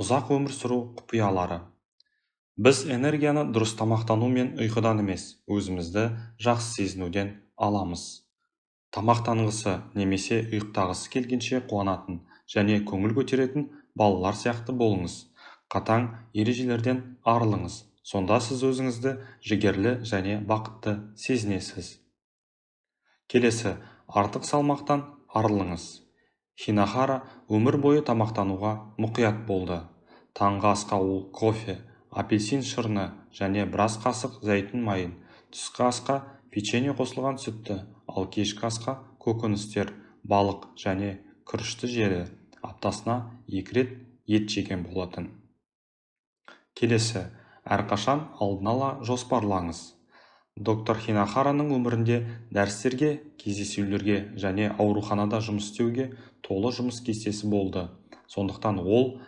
Ұзақ өмір сүру құпиялары. Біз энергияны дұрыс тамақтану мен ұйқыдан емес, өзімізді жақсы сезінуден аламыз. Тамақтанғысы немесе ұйықтағысы келгенше қуанатын және көңіл көтеретін балалар сияқты болыңыз. Қатаң ережелерден арылыңыз. Сонда сіз өзіңізді жігерлі және бақытты сезінесіз. Келесі, артық салмақтан арылыңыз. Хинахара өмір бойы тамақтануға мұқият болды. Таңғы асқа ол кофе, апельсин шырыны және біраз қасық зәйтүн майын, түскі асқа печенье қосылған сүтті, ал кешкі асқа көкөністер, балық және күрішті жеді. Аптасына 2 рет ет жеген болатын. Келесі, әрқашан алдын ала жоспарлаңыз. Доктор Хинахараның өмірінде дәрістерге, кездесулерге және ауруханада жұмыс істеуге толы жұмыс кестесі болды. Сондықтан ол